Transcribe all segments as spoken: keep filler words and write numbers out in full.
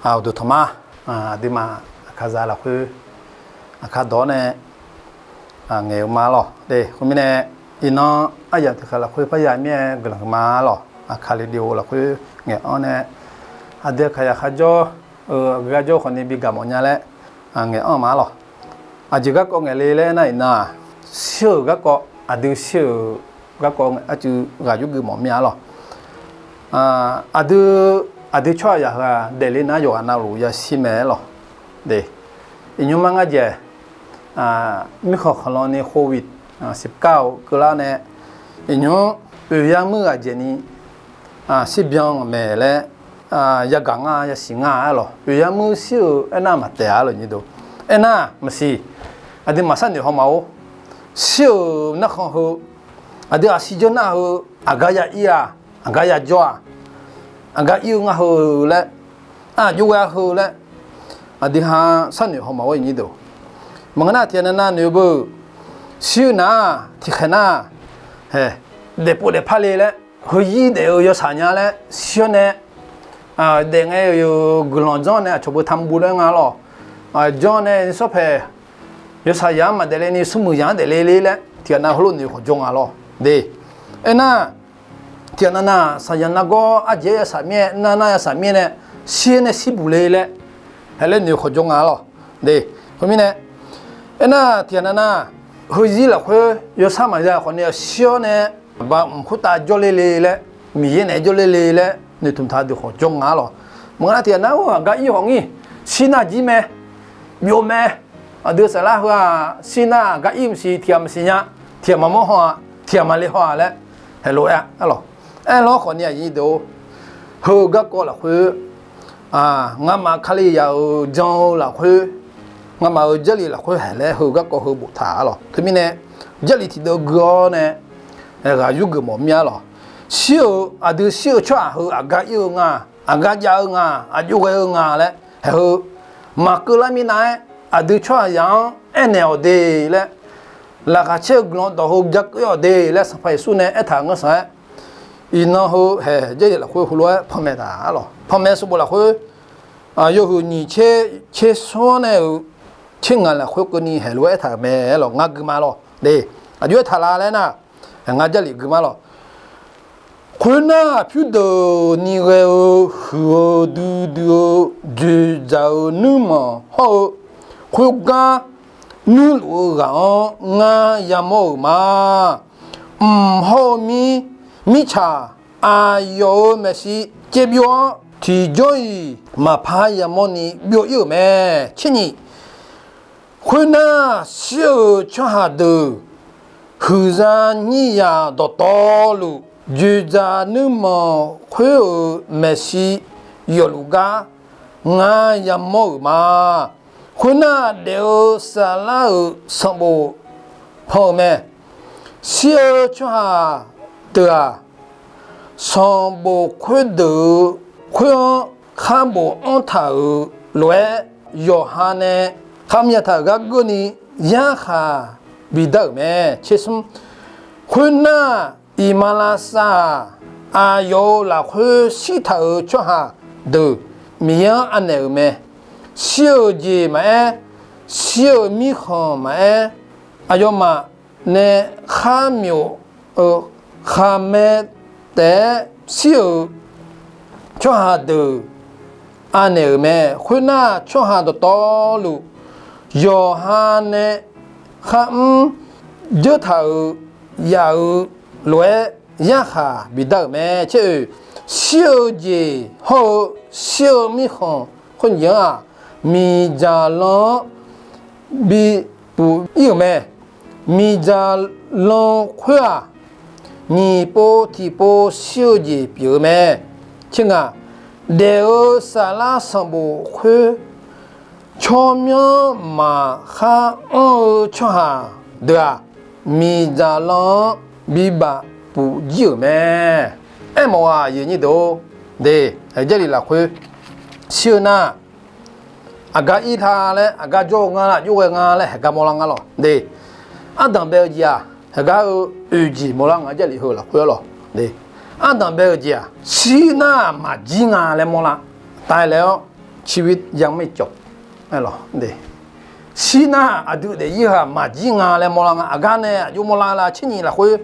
Uqduq tanqma, aqduimaf aqkaqzaq lafkhoer aqkar dawq-awr nae ngaeq-eu ma lawq. Khoermirnae, iqnan aryamq tiqkhaeq lafkhoer parya mir-aer guiqlanq huiqma lawq. Aqkaq radio lafkhoer ngaeq-anr nae aqdui aqkaq yaqkhaer jawr-eu aqgeu gar jawr khawfni bi gaq mawf nya laer ngaeq-anr ma lawq. Aqjeq garkawv ngaeq le laer nar, iqnan-aq, shir-euq garkawv, aqdui shir-euq garkawv arcuiv ghaq yurgeuf mawf mir-a lawq. Aqdui, aqdui tsawrhaq yaq heu-aq daefle nar yawqghaq navluf yashir mae-aer lawq. Iqnymr mar ngar jaeq, mirkhanq khanqlan ni โควิดสิบเก้า-eu keuvlar nae, iqnymr oeq yar muir ghaq jaeqni shirbyan maeq laer yagaq nga yasiq nga-aer lawq. Oeq yar muir shir-eu aernar maqtaef-a lawq nyir deuq. Aernar maqsiq, aqdui maqsharnoeq haw ma-or. Shir-euq narkhan heu, aqdui aqshir janr nar heu, aqgar ya ir-a, aqgar ya jawr-a, aqgar ir-eu nga heu laer, arjov ghae-a heu laer, aqdui ha sharnoeq haw ma-or nyir deuq. Maqngeur nar tiqghaq navnav noeq-eu beu, shir-eu nar-aq tiqkhaeq nar-aq, daefpov daefpar le laer, heuzir daef-eu yawshaq nya laer shir-awr nae, daef ngae-eu guiqlanq janr nae aqcawq beu tambuv laer nga lawq. Janr nae sawrpaeq yawshaq yaq-anr maqdaef le ni smrmuiq yaq-anr daefle le laer tiqghaq nav heulof noeq khawf jawr nga lawq. De, aernar, tiqghaq navnav saqyaq nargawr arjeq-aer yasaq mir-aer, nar nar yasaq mir-aer nae, shir nae shir buq le laer, haeq laer noeq khawf jawr nga lawq. De, khoermirnae, aernar tiqghaq navnav, heuzir lafkhoer yawshaq maqya khawfni shir-awr nae, aqba mq khoertav jawrle le laer, Miqyaer naeq-aer jawrle le laer noeqtmq taq deuq khawf jawr nga lawq. Maqngeur nar tiqghaq nar-aq aqgar ir hawq ngir, shir nar jir mae, byov mae. Aqdui saflar heu-aq shir nar aqgar ir maqsiq, tiqghaq maqsiq nya, tiqghaq maqmawr haw-a, tiqghaq maqle haw-a laer, haeq lof-aer-a lawq. Aerlawr khawfni aqnyir deuq-or, heu garkawv lafkhoer, ngamaf Kalizaq-euq jan-eu lafkhoer, ngamaf-euq Jarlif lafkhoer haeq laer heu garkawv heu boftaq-a lawq. Teumirnae, Jarlif tiqdeuv gui-awr nae ghaq yurgeuf mawf mir-a lawq. Shir-euq, aqdui shir-eu tsawrhaq heu aqgar ir-eu nga, aqgar jav-eu nga, aqjox ghae-eu nga laer haeq heu maqkeuv lar minav-aer, aqdui tsawrhaqzaq-anr aernaeq-awq de laer, laqkhaq caer-eu guiqlanq dawq heu jakeuv-awq de laer Sanqpaq Yeqsur nae aertaq ngeur sanq-aer, iqnan heu haeq Jarlif lafkhoer heulof-aer panmaeq taq-a lawq. Panmaeq sanqbof lafkhoer, yawhuiq nyiq tser tser smr-anr nae-euq tser ngaq lafkhoer keuvni haeq lof-aer aertaq-euq mae-aer lawq. Ngar gui ma lawq. De, aqjox-aer taq la laer nar, ngar Jarlif gui ma lawq. Khoernar, pyurdeuqni ghae-eu huiq-eu duidui-eu dzoeqdzaq-euq nuirmanq hawr-eu khoergar nuirluf-eu ghaq-anr ngar yamawr-euq ma. Mq hawr-eu mir, mirtsaq, aqyawf-euq maeqshi caevbyov-awr, tiqjawr-iq maqpar yamawrni byov ir-euq mae. Tser nyiq, khoernar, shir-euq tsawrhaq deuq huiqzaq nyiryaq dawqtawvluf, dzoeqdzaq nuirmanq khoer-euq maeqshi yawfluf gar ngar yamawr-euq ma. Khoernar, daef-eu saflar-euq sanqbof pan-euq mae. Shir-eu tsawrhaq deuq-aq, sanqbof khoerdeuq-euq khoer-anr khar bof anr taq-euq lof-aer, yawqha nae kharmr yataq-euq gar geurni yarkhaq bidar-euq mae. Tser smr, khoernar, iqmalavshav-aq, aqyawf-euq lafkhoer shirtaq-euq tsawrhaq deuq Miqyaer-anr anaeq-euq mae. Shir-eu jeq maqaer, shir-eu mirkhanq maqaer, aqyawfmaf nae khar myof-eu khaqmae taef-aer shir-euq tsawrhaq deuq anaeq-euq mae. Khoernar, tsawrhaq dawqtawvluf yawqha nae kharmr dzeur taq-euq yaf-euq lof-aer yarkhaq bidar-euq mae. Tser oeq, shir-eu jeq hawr-eu shir-eu mirkhanq khoer nyiq-anr-aq, miqdzaq lan-anr bi puq ir-euq mae. Miqdzaq lan khoer-aq, nyiq pov tiqpov shir-eu jeq pyeuf-eu mae. Tser ngaq, daef-eu saflar sanqbof khoer tsawrmyanr maqkhar anr-eu tsawrhaq deuq-aq, miqdzaq lan-anr bibaf puq jir-euq mae. Aermawf-aq, aqyuif aqnyir deuq-or, de, Jarlif lafkhoer shir-eu nar, aqgar ir ta laer, aqgar jawr-eu nga laer, aqjox ghae nga laer haeq gar mawrlar ngar lawq. De, ardanq bae-eu jeq-aq, haeq gar-eu oeq jeq mawrlar nga Jarlif heu lafkhoer-a lawq. De, ardanq bae-eu jeq-aq, shir nar maqjir nga laer mawrlar. Taef laer-awr, ชีวิตยังไม่จบ aer lawq. Shir nar aqdui daef-ir-eu-aq maqjir nga laer mawrlar nga. Aqgar nae aqjox mawrlar la tser nyiq lafkhoer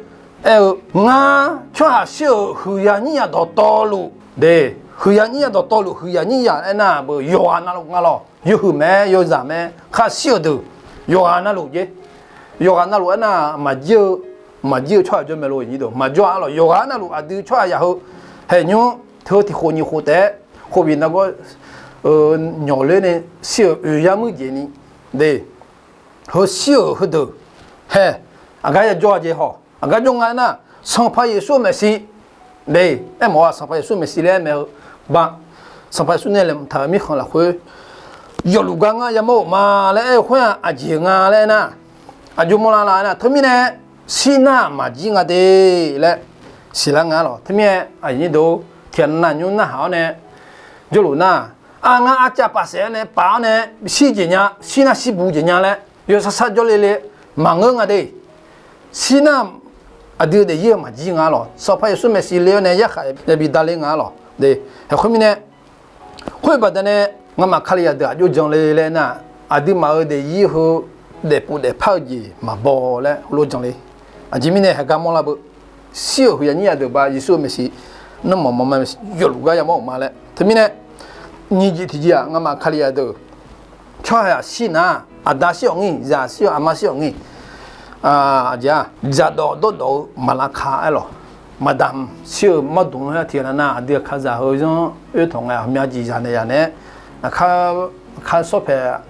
aer-eu, ngar tsawrhaq shir-euq huiqya nyir ya dawqtawvluf de, huiqya nyir ya dawqtawvluf, huiqya nyir ya aernar beu yawqghaq navluf nga lawq. Yawhuiq mae, yawzaq mae, khar shir-euq deuq yawqghaq navluf jer. Yawqghaq navluf aernar maqjir-eu, maqjir-eu tsawrhaq jawr mae lo, maqjawr-a lawq. Yawqghaq navluf aqdui tsawrhaq ya heu haeqnymr teu tiq khof nyiq khof taef-aer khof bif nargawr nyawq ler nae shir-euq oeq yar muir jeq ni de, heu shir-euq heudeuq hae, aqgar yajawr-a jeq haw. Aqgar jawr nga aernar, Sanqpaq Yeqsur-eu maeqshi de, aermawf-a Sanqpaq Yeqsur maeqshi laer aer mae-eu ba, Sanqpaq Yeqsur nae laeqhmq taq-euq mirkhanq lafkhoer yawfluf gar ngar yamawr-euq ma laer aer-eu khoer-aq aqjeq nga laer aernar, aqjox mawrlar la aernar, teumirnae shir nar maqjir nga de laer siqlar nga lawq. Teumirnae aqyuif nyir deuq-or, tiqghaq navnav nymr narhaq-awr nae jawrluf nar, arngar arcav paf saef-awr nae paf-awr nae shir jeq nya, shir nar shir bu jeq nya laer yawsar sar jawrle le maqngeur nga de. Shir nar aqdui daef-ir-eu maqjir nga lawq. Sanqpaq Yeqsur maeqshi le-awr nae yarkhaq yabi dale nga lawq de. Haeq khoermirnae, khoer baqdanae ngamaf Kalizaq deuq aqjox janle laer nar, aqduimaf-euq daef-ir heu daefpov daefpar-eu jeq maqbaw laer heulof janle. Aqjeq mirnae haeq gar mawrlar beu, shir-euq huiqya nyir ya deuq ba Yeqsur-eu maeqshi nanrmawf mawf ma, yawfluf gar yamawr-euq ma laer. Teumirnae nyiq jeq tiqjeq-aq, ngamaf Kalizaq deuq tsawrhaq shir nar, aqda shir-awq ngir, zaq shir-awq, aqma shir-awq ngir, aqjeq-aq dzaqdawq dawrdawq-eu maqlavka aer lawq. Maqdamq shir-euq mardmq-anr tiqghaq navnav aqdui aqkazaq heu zanr oertawq ngae, aqmyan jeq zaq naeq yaq nae-aer aqkar sawr paeq,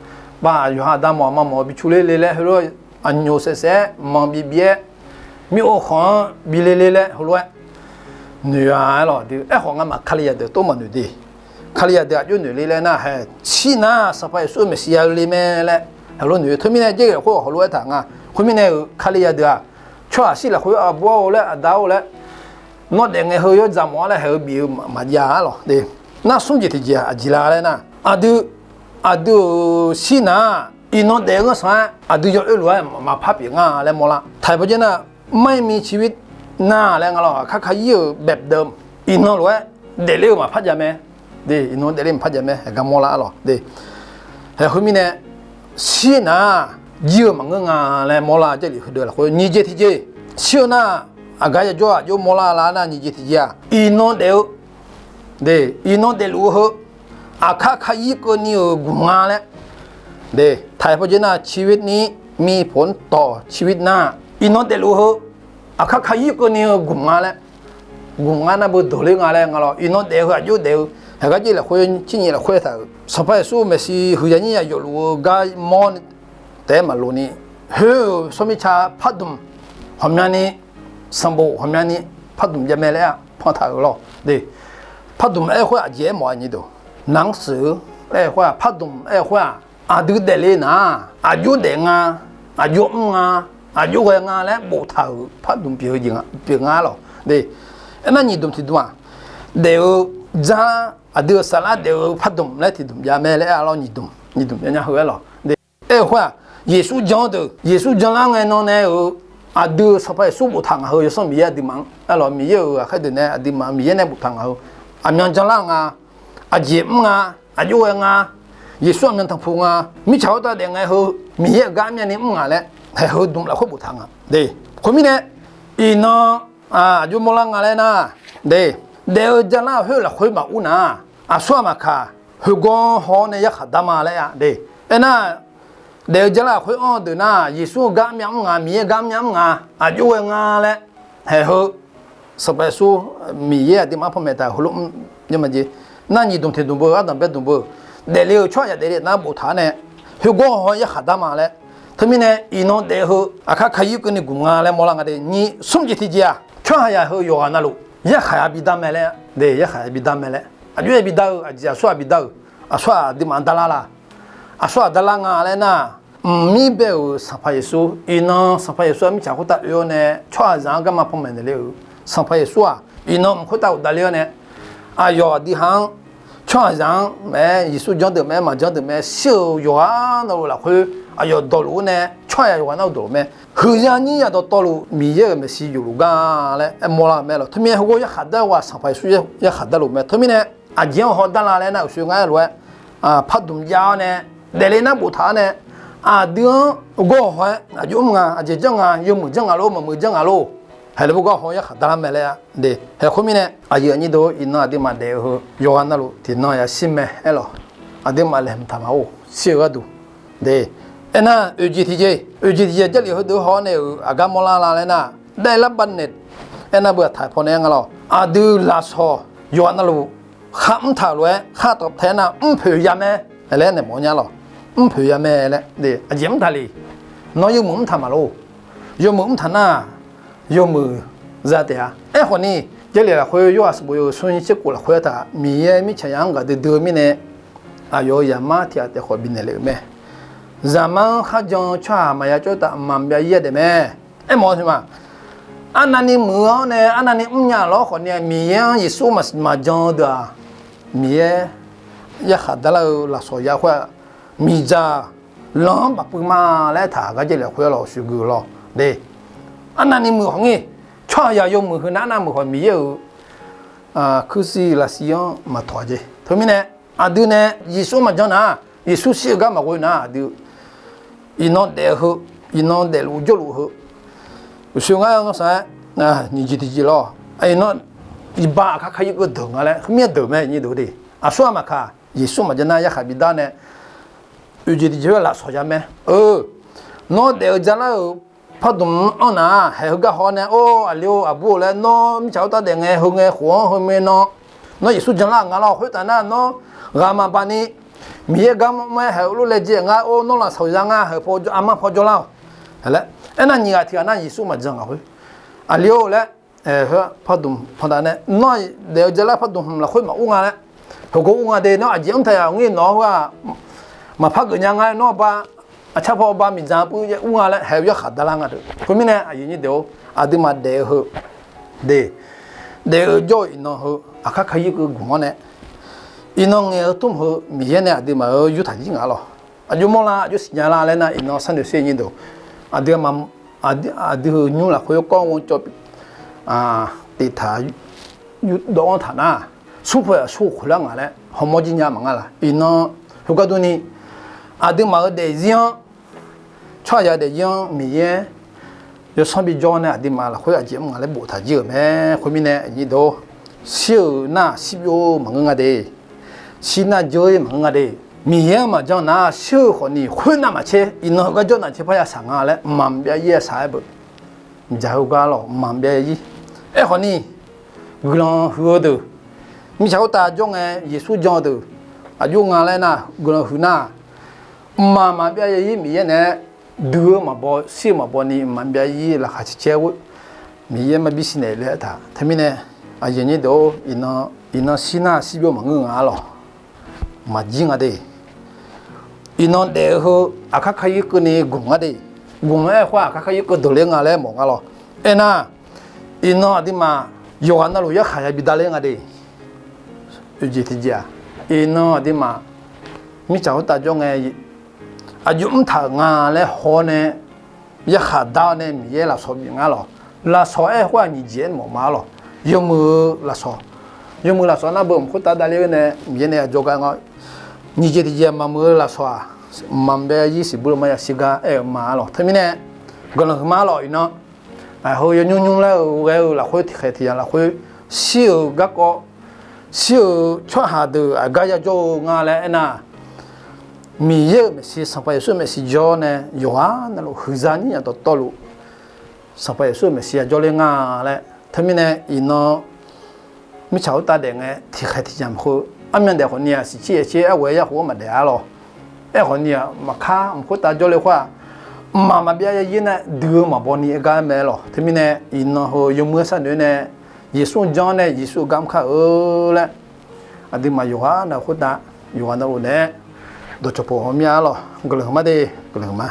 ba yawqha aqda mawf aqma mawf bi cu ler le laer heulof-aer aqnyoq saef saef-aer manq bif bif-aer, mir-or khanq-anr bi le le laer heulof-aer noeq-a aer lawq. Aerkhawf ngamaf Kalizaq deuq tov maqnoeq de. Kalizaq deuq aqjox noeq le laer nar, haeq shir nar Sanqpaq Yeqsur-eu maeqshi ya-eu le mae laer heulof noeq-eu. Teumirnae jaerghae khoer heulof-aer taq nga. Khoermirnae-euq Kalizaq deuq-aq, tsawrhaq shir lafkhoer aqbur-or laer aqda-or laer nawr daef ngae heu yawr dzaq mawf-ar laer haeq-eu bif-eu maqjav-ar lawq de. Nar smr jeq tiqjeq-aq aqjeq la laer nar, aqdui, aqdui-euq shir nar-aq iqnan daef-eu ghanrsanq-aer aqdui yawoer lof-aer maqpar pyeuf nga laer mawrlar. ไทย พยัญชนะ ไม่มีชีวิตหน้า laer nga lawq. Aqkar kayir-euq แบบเดิม iqnan lof-aer daefler-eu maqpar jav mae. De, iqnan daefler maqpar jav mae, haeq gar mawrlar-ar lawq de. Haeq khoermirnae shir nar-aq jir-eu maqngeur nga laer mawrlar. Jarlif heudeuq lafkhoer nyiq jeq tiqjeq, shir-eu nar-aq aqgar yajawr aqjox mawrlar lar nar, nyiq jeq tiqjeq-aq iqnan daef-eu, de, iqnan daefluf-eu heu aqkar kayir keuvni-euq gmq nga laer, de, ไทย พยัญชนะ ชีวิตนี้มีผลต่อชีวิตหน้า iqnan daefluf-eu heu aqkar kayir keuvni-eu gmq nga laer, gmq nga nar beu dawqler nga laer nga lawq. Iqnan daef-eu heu aqjox daef-eu, haeq gar jir lafkhoer, cirnyiq lafkhoer taq-euq Sanqpaq Yeqsur maeqshi huiqya nyir ya yawfluf-eu gar mawr taef-aer maqloq ni, khoer-euq tsawrmir ca pardmq ghawqmyani, sanqbof ghawqmyani pardmq jav mae laer-aq pantaq-euq lawq de. Pardmq aer-eu khoer aqjeq aermawf-a nyiq deuq, หนังสือ aer-eu khoer-aq, pardmq aer-eu khoer-aq, aqdui daefle nar-aq aqjox daef nga, aqjox mr nga, aqjox ghae nga laer boftaq-euq pardmq pyeuf-eu jeq pyeuf nga lawq de. Aernar nyiq dmq tiqdmq-aq, daef-eu dzar, aqdui-euq saflar daef-eu pardmq laer tiqdmq jav mae laer-a lawr, nyiq dmq, nyiq dmq jav nya heu-aer lawq de. Aer-eu khoer-aq, Yeqsur jan-eu deuq, Yeqsur janlar ngae nan nae-euq aqdui-euq Sanqpaq Yeqsur boftaq ngaq heu yawsanr Miqyaer aqduimaf-anr aer lawq. Miqyaer-euq aqkhaer deuq nae aqduimaf Miqyaer nae boftaq ngaq heu aqmyan janlar nga, aqjeq mr nga, aqjox ghae nga, Yeqsur aqmyan tanqpuq nga, mirtsaq khoertav daef ngae heu Miqyaer-euq gar armyavni mr ngaq laer haeq heu dmq lafkhoer boftaq nga de. Khoermirnae iqnan aqjox mawrlar nga laer nar, de, daef-eu jalar khoer lafkhoer maqur nar, aqsur-aq maqkaq, khoergawr haw-awr nae yarkhaq dar ma laer-a de. Aernar, daef-eu jalar khoer anr-eu deuq nar, Yeqsur-eu gar armyav mr nga, Miqyaer gar armyav mr nga, aqjox ghae nga laer haeq heu Sanqpaq Yeqsur Miqyaer aqduimaf-anr panmaeq taq-euq heulof mr nar, nyiq dmq tiqdmq beu, ardanq bae dmq beu, daefle-euq tsawrhaq yaf daefle nar boftaq-aer nae khoergawr haw-awr yarkhaq dar ma laer. Teumirnae iqnan daef-eu heu aqkar kayir keuvni gmq nga laer mawrlar nga de. Nyiq smr jeq tiqjeq-aq, tsawrhaq yaf heu yawqghaq navluf yarkhaq ya bidar mae laer, de, yarkhaq ya bidar mae laer, aqjox ya bidar-eu aqjeq aqsur-aq bidar-euq, aqsur-aq aqduimaf darlar la? Aqsur-aq darlar nga laer nar, mqmir bae-euq Sanqpaq Yeqsur, iqnan Sanqpaq Yeqsur-aq mirtsaq khoertav oe-awr nae tsawrhaqzaq-anr garma panmaeq naeqle-euq Sanqpaq Yeqsur-aq iqnan mq khoertav ghofdav le-awr nae aqyawf aqdui ha-anr, tsawrhaqzaq-anr mae-aer, Yeqsur janr deuq mae-aer, maqjanr deuq mae-aer shir-euq yawqghaq navluf lafkhoer aqyawf dawqluf-awr nae tsawrhaq yawqghaq navluf dawqluf mae. Huiqya nyir ya dawqtawvluf Miqyaer-euq maeqshi yufluf gar laer aermawrlar-eu mae lawq. Teumirnae heugar yarkhaq dar-eu ghaq Sanqpaq Yeqsur yarkhaq darluf mae. Teumirnae aqjeq-anr haw darla laer nar, uqshoe ngar aerlof-aer pardmq jav-awr nae, daefle nar boftaq-awr nae, aqdui-anr gawr haw-aer aqjox mr nga, aqjeq janr nga, yawmuiq janr nga lor, maqmuiq janr nga lor. Haeq laer bu gawr haw-aer yarkhaq darlar mae laer-a de. Haeq khoermirnae aqyuif aqnyir deuq-or, iqnan aqduimaf daef-eu heu yawqghaq navluf tiqnan yashir mae aerlawq. Aqduimaf laeqhmq taq maqor, shir-eu gharduq de. Aernar, oeqjeq tiqjeq, oeqjeq tiqjeq Jarlif heudeuq haw-awr nae-euq aqgar mawrlar la laer nar, daeflar bavnaeq aernar, beu aqtaq paw nae aer nga lawr. Aqdui lafsawq yawqghaq navluf kharmr taq lof-aer khartawf taef-aer nar, mrpoeq ya mae laer naeq mawf nya lawq. Mrpoeq ya mae laer, aqjeq mr taq le. Nawr yawmuiq mr taq maqlor. Yawmuiq mr taq nar, yawmuiq za taef-a. Aerkhawf ni, Jarlif lafkhoer Yorhaq sanqbof yawhuiq smr nyiq tser khof lafkhoer aertaq, Miqyaer mirtsaqzaq-anr gaqdui dui-eu mirnae, aqyawf-euq Zaqmar tiq ghaq taef khawf bifnaeq le-euq mae. Zaqmar-anr kharjan-eu tsawrhaq maqya cawr taf mqmaq maqbyav ir-a daef mae. Aermawf-eu teuma, arnavni muiq-awr nae arnavni mrnya lawr khawf ni-a, Miqyaer-anr Yeqsur maqjan-eu deuq-aq, Miqyaer yarkhaq darlar-eu lafsawq ya khoer-aq, miqdzaq lanq-anr bafpuiv ma laer taq gar Jarlif lafkhoer lawq shuiqgui lawq de. Arnavni muiq khawf ngir, tsawrhaqzaq yawmuiq heu nar arnav muiq khawf Miqyaer-euq kursir lafsiq-anr maqtawq-a jeq. Teumirnae aqdui nae Yeqsur maqjan nar, Yeqsur shir-eu gar maqghoe nar aqdui iqnan daef-eu heu, iqnan daefluf jawrluf heu, uqshoe ngar-eu ngar saq-aer nyiq jeq tiqjeq lawr, iqnan iqbax aqkar kar yir keuv deuq nga laer khoermir-aer deuq mae nyir deuq de. Aqsur-aq maqkaq, Yeqsur maqjan nar yarkhaq bidar nae oeqjeq tiqjeq-aer lafsawq ya mae. Eu, nawr daef-eu jalar-euq pardmq-anr anr nar-aq, haeq heugar haw-awr nae, or, aqli-or, aqbur-or laer, nawr mirtsaq khoertav daef ngae heu ngae khof-anr heu mae nan, nawr Yeqsur janlar-euq nga lawr. Khoertav nar nawr ghaq maqbaq ni Miqyaer gar mr-aer haeq heulof laejae nga, or, nawr lafsawq ya nga, haeq paw armar paw jawrlar-awq laer. Aernar nyiq ghaq tiq ghaq nar Yeqsur maqjan ngaq khoer, aqli-or laer, pardmq pandav nae nawr daef-eu jalar pardmq hmq lafkhoer maqur nga laer, heugar ur nga de. Nawr aqjeq mr taq yaf ngir nawq-anr heu-aq, maqpar geuf nya nga laer, nawr aqba, aqcar paw aqba miqdzaq puiv ur nga laer haeq-eu yarkhaq darlar nga deuq. Khoermirnae aqyuif aqnyir deuq-or, aqduimaf daef-eu heu de, daef-eu jawr-eu iqnan heu aqkar kar yir keuv gmq-awr nae, iqnan ngaeq-eu tmr heu Miqyaer nae aqduimaf-euq yurtaq jir nga lawq. Aqjox mawrlar, aqjox siqnya lar laer nar, iqnan sharnoeq sher nyir deuq, aqdui, aqdui-euq nymr lafkhoer kawr ghancawv teftaq yurdawv-anr taq nar, smrpoeq aqsur khoeqlar nga laer hawmawr jir nya maqnga laq. Iqnan heugar durni, aqduimaf-euq daefzir-anr, tsawrhaqzaq daefzir-anr Miqyaer yawsanr bijawr nae aqduimaf lafkhoer aqjeq mr nga laer boftaq jir-euq mae. Khoermirnae aqnyir deuq-or, shir-euq nar shirbyov maqngeur nga de. Shir nar jeur-ir maqngeur nga de. Miqyaer-anr maqjan nar shir-eu khawfni khoernav maqtser, iqnan heugar jawr nav tser parya shaq nga laer mqmaq maqbyav ir-a shaq-aer beu. Dzaq-eu gar lawq mqmaq maqbyav ir. Aerkhawfni guiqlanq huiq-eu deuq, mirtsaq khoertav jawr ngae Yeqsur jan-eu deuq aqjox nga laer nar, guiqlanq huiq nar, mqmaq maqbyav ir Miqyaer naeq-aer dui-eu maqbaw shir-eu maqbaw ni mqmaq maqbyav ir laqkhaq caer caer ghoer Miqyaer maqbi siqnaeq le-aer taq. Teumirnae aqyuif aqnyir deuq-or, iqnan shir nar shirbyov maqngeur nga-a lawq. Maqjir nga de. Iqnan daef-eu heu aqkar kar yir keuvni gmq nga de. Gmq-aer khoer aqkar kar yir keuv deuq ler nga laer mawf nga lawq. Aernar, iqnan aqduimaf yawqghaq navluf yarkhaq yabi dar ler nga de. Oeqjeq tiqjeq-aq, iqnan aqduimaf mirtsaq khoertav jawr ngae aqjox mr taq-euq nga laer haw-awr nae yarkhaq dar-awr nae Miqyaer lafsawq bif nga lawq. Lafsawq aer khoer-aq nyiq jeq-aer mawf ma-a lawq. Yawmuiq-eu lafsawq, yawmuiq lafsawq nar beu mq khoertav davler-eu nae Miqyaer nae yajawr gar nga. Nyiq jeq tiqjeq maqmuiq-eu lafsawq-aq, mqmaq maqbyav ir siqbur-eu maqya shir gar aer-eu ma-a lawq. Teumirnae guiqlanq huiqma-a lawq. Iqnan heu yawnymr nymr laer-eu ghae-eu lafkhoer tiqkhaeq tiqyamq lafkhoer shir-euq garkawv, shir-euq tsawrhaq deuq aqgar yajawr-eu nga laer aernar, Miqyaer-euq maeqshi Sanqpaq Yeqsur-euq maeqshi jawr nae yawqghaq navluf huiqzaq nyir nya dawqtawvluf Sanqpaq Yeqsur-euq maeqshi yajawr ler nga laer. Teumirnae iqnan mirtsaq khoertav daef ngae tiqkhaeq tiqyamq heu armyan daef khawfni-aq siqcir yaeqcer arghae-aer yarkhof-anr maqdaef-a lawq. Aerkhawfni-aq maqkar mq khoertav jawrle khoer-aq, mqmaq maqbyav yaryir nae dui-eu maqbaw ni aer gar mae lawq. Teumirnae iqnan heu yawmuiq-aer sharnoeq nae Yeqsur-anr janr nae Yeqsur-eu gar mr kar-eu laer aqduimaf yawqghaq navluf khoertav yawqghaq navluf naeq-aer dawqcawq pawq-awr mir-a lawq. Guiqlanq huiqma de, guiqlanq huiqma.